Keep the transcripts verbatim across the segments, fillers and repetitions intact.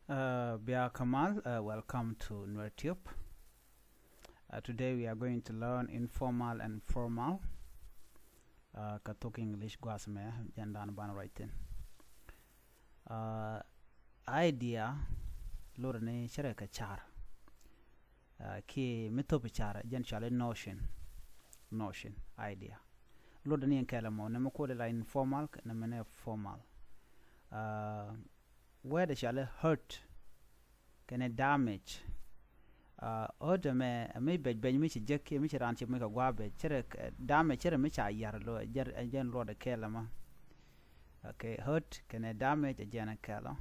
Uh, bia kamal, uh, welcome to Nuer Tube. Uh, today we are going to learn informal and formal. Uh, kɛ thok English guas mɛ jɛn dan ban ruac thin. Uh, idea lori ni cɛ rɛ kɛ car. Uh, ki mi thop car jɛn cɔali notion. Notion, idea. Lori ni kɛlɛ mɔ ni mi kodi la informal ni mi ni formal. Uh, word cɔali hurt kɛnɛ damage. Uh, hurt mɛ mi bɛc bɛc mi ci jek mi ci ran ci mi kɛ gua bɛc cɛ rɛ, uh, damage cɛ rɛ mi ca yar lo jɛn luɔt kɛlɛ ma. Okay, hurt kɛnɛ damage jɛn kɛlɛ.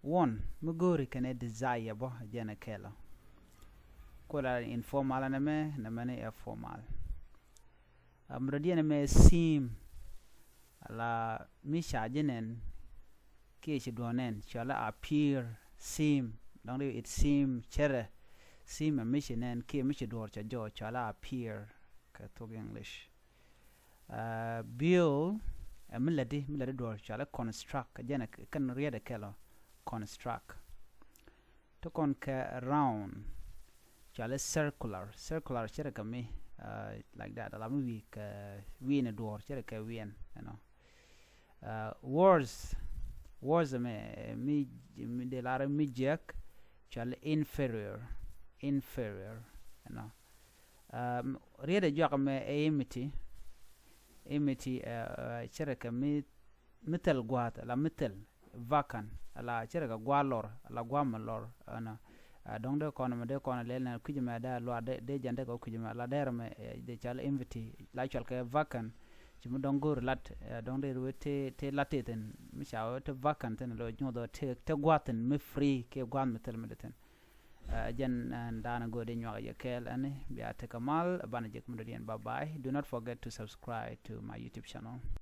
Want mi gori kɛnɛ desire bɔ jɛn kɛlɛ. Kola informal ni mɛ ni mɛ ni ɛ formal. Amradiɛn mɛ seem la mi ca ji̱ nɛn kiɛ ci duɔ̱n nɛn cɔalɛ appear, seem. Dɔ̱ŋ ri it seem cɛ rɛ. Seem ɛ mi ci nɛn kiɛ mi ci duɔ̱ɔ̱r cɛ jɔɔc cɔalɛ appear kɛ thok English. Uh, build ɛ mi lätdi, mi lätdi duɔ̱ɔ̱r cɔalɛ construct. Jɛn ɛ kɛn riet ɛ kɛl ɔ, construct. Ti kɔn kɛ round cɔalɛ circular. Circular cɛ rɛ kɛ mi, uh, like that. Ala mi wi̱i̱ kɛ wi̱i̱ ni duɔ̱ɔ̱r cɛ rɛ kɛ wi̱i̱n, you know. Uh, worse, worse mɛ mi, mi dee lar mi jiɛk cɔalɛ inferior. Inferior, you know. Um, riet ɛ juak mɛ ɛ empty. Empty, uh, uh, cɛ rɛ kɛ mi mi thil gua̱a̱th ala mi thil vacant ala cɛ rɛ kɛ gua̱a̱th lɔr ala gua̱a̱th mi lɔr, ɛnɔ. Uh, dɔ̱ŋ dee kɔn mɛ dee kɔn lɛl nɛ kui̱c mɛ dee luaat dee jɛn dee kɛ kui̱c mɛ ala dee rɛ mɛ, uh, dee cal empty la cual kɛ vacant. Ci mi dɔ̱ŋ go̱o̱r lat, uh, dɔ̱ŋ dee ruet te, te lat te thin mi ca wee te vacant thin lo nyuɔth ɔ te, te gua̱a̱th thin mi free kɛ gua̱a̱th mi thil mi dee thin. Uh, jɛn, uh, da̱a̱n go̱o̱r dee nyuak yɛ kɛɛl ɛni bia tekɛ mal banɛ jek mi dɔ̱diɛn. Bye bye. Do not forget to subscribe to my YouTube channel.